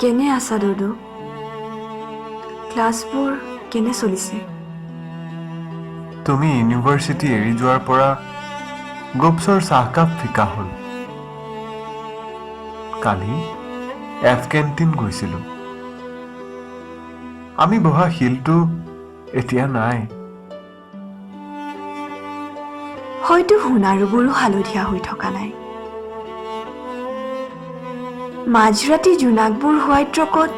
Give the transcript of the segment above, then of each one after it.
কেনে আছা দুদু? ক্লাছবোৰ কেনে চলিছে? তুমি ইউনিভাৰ্চিটি এৰি যোৱাৰ পৰা গোপছৰ চাহকাপ ফিকা হ'ল। কালি এফ কেণ্টিন গৈছিলোঁ। আমি বহা শিলটো এতিয়া নাই। হয়তো সোণাৰুবোৰো হালধীয়া হৈ থকা নাই। মাজৰাতি জোনাকবোৰ হোৱাইট ৰকত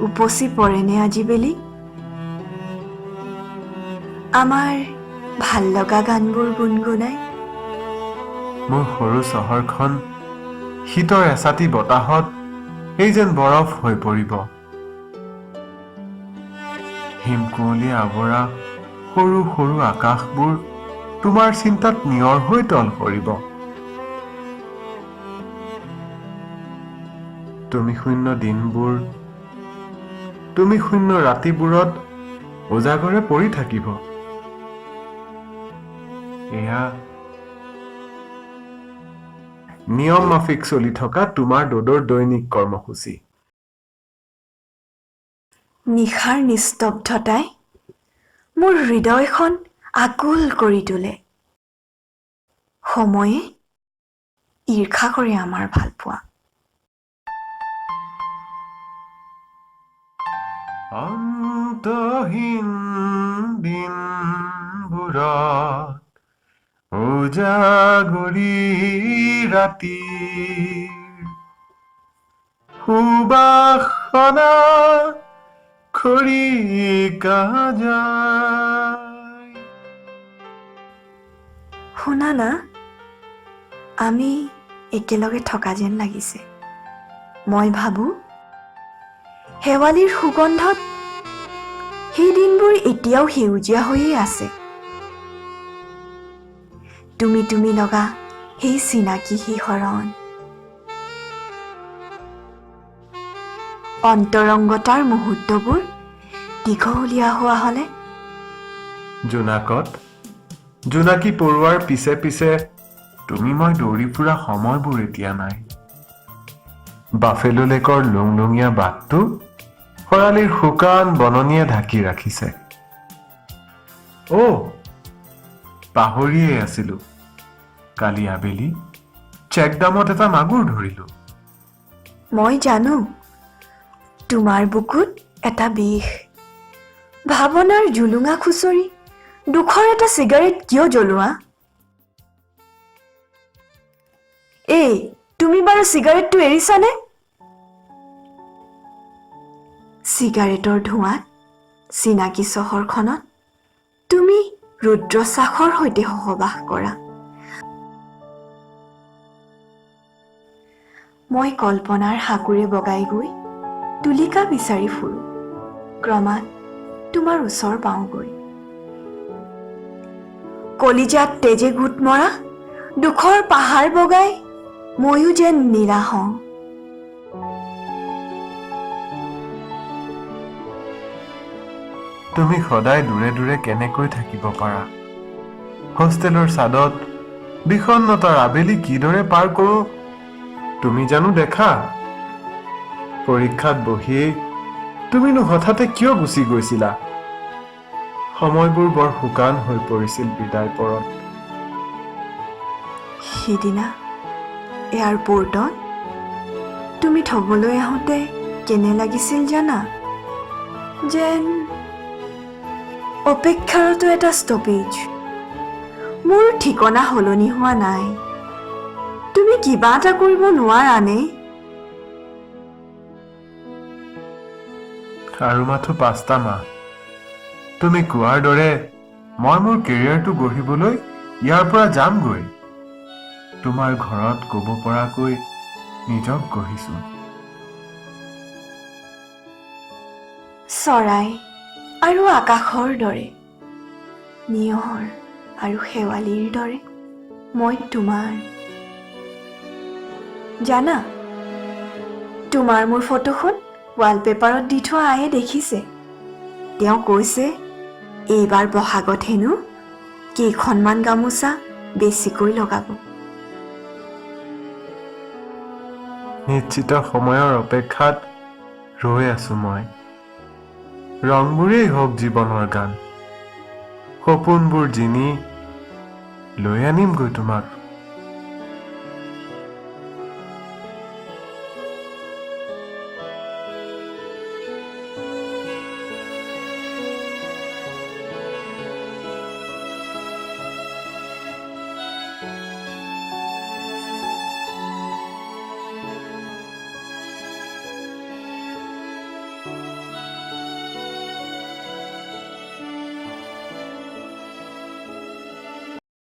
উপচি পৰেনে আজি বেলি? আমাৰ ভাল লগা গানবোৰ গুণগুণাই। মোৰ সৰু চহৰখন শীতৰ এচাটি বতাহত এই যেন বৰফ হৈ পৰিব। হিমকুঁৱলীয়ে আৱৰা সৰু সৰু আকাশবোৰ তোমাৰ চিন্তাত নিয়ৰ হৈ তল পৰিব। তুমি শূন্য দিনবোৰ, তুমি শূন্য ৰাতিবোৰত উজাগৰে পৰি থাকিব। এয়া নিয়ম মাফিক চলি থকা তোমাৰ দদৰ দৈনিক কৰ্মসূচী। নিশাৰ নিস্তব্ধতাই মোৰ হৃদয়খন আকুল কৰি তোলে। সময়ে ঈৰ্ষা কৰে আমাৰ ভালপোৱা। অন্তহীন দিনবোৰত উজাগৰী ৰাতিৰ সুবাসনা খৰিকা যায়। শুনা না, আমি একেলগে থকা যেন লাগিছে। মই ভাবোঁ শেৱালিৰ সুগন্ধত সেই দিনবোৰ এতিয়াও সেউজীয়া হৈয়ে আছে। তুমি তুমি লগা সেই চিনাকি শিহৰণ, অন্তৰংগতাৰ মুহূৰ্তবোৰ দীঘলীয়া হোৱা হ'লে। জোনাকত জোনাকী পৰুৱাৰ পিছে পিছে তুমি মই দৌৰি ফুৰা সময়বোৰ এতিয়া নাই। বাফেলো লেকৰ লুংলুঙীয়া বাটটো খৰালিৰ শুকান বননিয়ে ঢাকি ৰাখিছে। অ', পাহৰিয়ে আছিলো, কালি আবেলি চেকডামত এটা মাগুৰ ধৰিলো। মই জানো তোমাৰ বুকুত এটা বিষ, ভাৱনাৰ জুলুঙা খুচৰি দুখৰ এটা চিগাৰেট কিয় জ্বলোৱা? এই তুমি বাৰু চিগাৰেটটো এৰিছানে? চিগাৰেটৰ ধোঁৱাত চিনাকি চহৰখনত তুমি ৰুদ্ৰশ্বাসৰ সৈতে সহবাস কৰা। মই কল্পনাৰ সাঁকোৰে বগাই গৈ তুলিকা বিচাৰি ফুৰো, ক্ৰমাৎ তোমাৰ ওচৰ পাওঁগৈ। কলিজাত তেজে গোট মৰা দুখৰ পাহাৰ বগাই ময়ো যেন নীলা হওঁ। তুমি সদায় দূৰে দূৰে কেনেকৈ থাকিব পাৰা? হোষ্টেলৰ চাদত বিষণ্ণতাৰ আবেলি কিদৰে পাৰ কৰোঁ তুমি জানো দেখা? পৰীক্ষাত বহিয়েই তুমিনো হঠাতে কিয় গুচি গৈছিলা? সময়বোৰ বৰ শুকান হৈ পৰিছিল বিদায় পৰত। সিদিনা এয়াৰপৰ্টত তুমি থবলৈ আহোঁতে কেনে লাগিছিল জানা? যেন অপেক্ষাৰত এটা ষ্টপেজ। মোৰ ঠিকনা সলনি হোৱা নাই। তুমি কিবা এটা কৰিব নোৱাৰানে? আৰু মাথো 5টা মাহ। তুমি কোৱাৰ দৰে মই মোৰ কেৰিয়াৰটো গঢ়িবলৈ ইয়াৰ পৰা যামগৈ। তোমাৰ ঘৰত ক'ব পৰাকৈ নিজক গঢ়িছো। চৰাই আৰু আকাশৰ দৰে, নিয়ৰ আৰু শেৱালিৰ দৰে মই তোমাৰ। জানা, তোমাৰ মোৰ ফটোখন ৱালপেপাৰত দি থোৱা আয়ে দেখিছে। তেওঁ কৈছে এইবাৰ বহাগত হেনো কেইখনমান গামোচা বেছিকৈ লগাব। নিশ্চিত সময়ৰ অপেক্ষাত ৰৈ আছো মই। ৰংবোৰেই হওক জীৱনৰ গান, সপোনবোৰ জিনি লৈ আনিমগৈ তোমাক।